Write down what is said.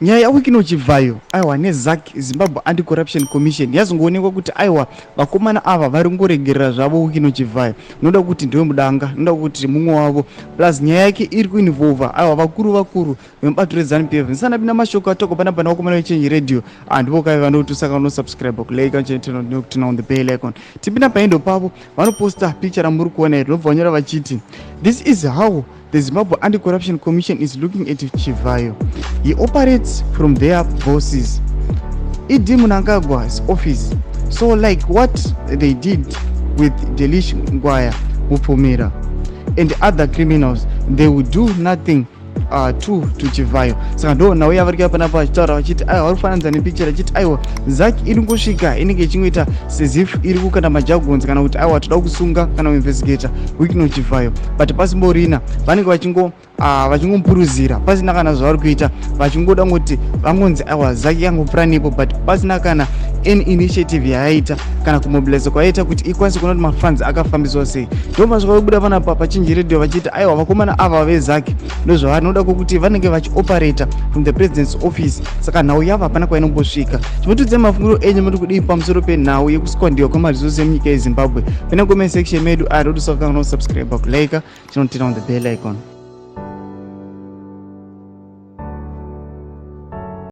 Nyaya yaWicknell Chivhayo aiwa neZACC, Zimbabwe Anti-Corruption Commission, yazongoonekwa kuti aiwa vakomana ava vari kungoregerera zvavo Wicknell Chivhayo. Noda kuti ndiwe mudanga, noda kuti mumwe wavo. Plus nyaya yake iri kuinvolva aiwa vakuru vakuru vemubato reZanu PF. Ndisana pinda mashoko atoko panapa nevakomana veChange Radio. Ah, ndivo kaive vanoti usaka unosubscribe, kulike, nekuturn on the bell icon. Tipinda paendo pavo vanoposta picture ramuri kuona iri, ndobva vanyora vachiti, "This is how the Zimbabwe Anti-Corruption Commission is looking at Chivayo. He operates from their bosses, ED Mnangagwa's office. So like what they did with Delish Ngwaya Mupfumira and other criminals, they will do nothing to Chivayo." Saka ndo nhau yavari kuya panapa vachitaura vachiti aiwa vari kufananidza nepicture vachiti aiwa ZACC iri ngosvika inenge ichingoita as if iri kukanda majargons kana kuti aiwa toda kusunga kana kuinvestigata Wicknell Chivayo, but pasimborina vanenge vachingomupuruzira pasina kana zvavari kuita, vachingoda ngoti vangonzi aiwa ZACC yangopfuura nepo, but pasina kana any initiative yayaita kana kumobiliza kwayaita kuti ikwanise kuona kuti mafunds akafambiswa sei. Ndo masvika kubuda panapa paChange Radio vachiti aiwa vakomana ava veZACC ndozvavanoda kwokuti vanenge vachioperata from the president's office. Saka nhau yavo hapana kwainombosvika. Chimotiudzai mafungiro enyu, muri kudii pamusoro penhau yekusquanderwa kwemaresources emunyika yeZimbabwe? Pena comment section medu. Arodusakanganwa kusubscribe, kulike, chinoturn on the bell icon.